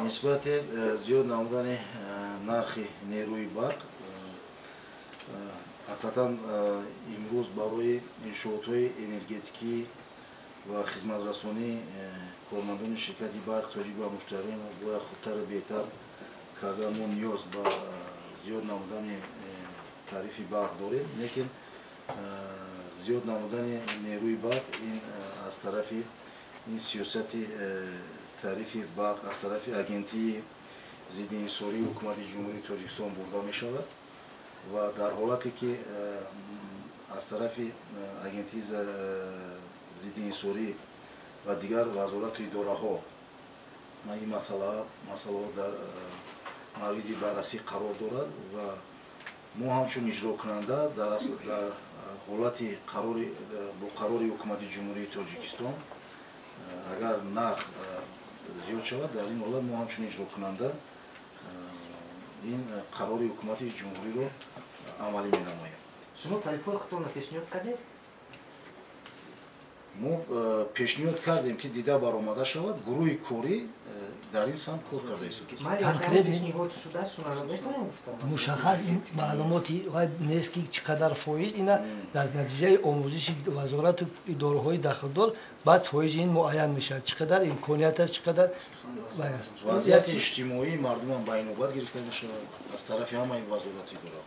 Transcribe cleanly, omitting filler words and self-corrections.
Нисбати зиёд намудани нархи нерӯи барқ, ҳақиқатан имрӯз барои иншоотҳои энергетикӣ ва хизматрасонии кормандони ширкати «Барқи Тоҷик» ва муштариён бояд хубтару беҳтар кардан, мо ниёз ба зиёд намудани тарифи барқ дорем. Лекин зиёд намудани нерӯи барқ ин аз тарафи ин сиёсати тарифи барқ аз тарафи Агентии зидди инҳисории Ҳукумати Ҷумҳурии Тоҷикистон бурда мешавад ва дар ҳолате ки аз тарафи Агентии зидди инҳисорӣ ва дигар вазорату идораҳо ин масъалаҳо дар мавриди баррасӣ қарор дорад ва мо ҳамчун иҷрокунанда дар ҳолати бо қарори Ҳукумати Ҷумҳурии Тоҷикистон агар нарх зиёд шавад, дар ин ҳолат мо ҳамчун иҷрокунанда ин қарори Ҳукумати Ҷумҳуриро амалӣ менамоем. Шумо тарифҳои худтонро пешниҳод кардед? Мо пешниҳод кардем, ки дида баромада шавад. Гурӯҳи корӣ дар ин самт кор карда истодааст. Мушаххас ин маълумоти нест, ки чӣ қадар фоиз. Ина дар натиҷаи омӯзиши вазорату идораҳои дахлдор баъд фоизи ин муайян мешавад, чӣ қадар имконият аст, чӣ қадар. Вазъияти иҷтимоии мардумам ба инобат гирифта мешавад аз тарафи ҳамаи вазорати идораҳо.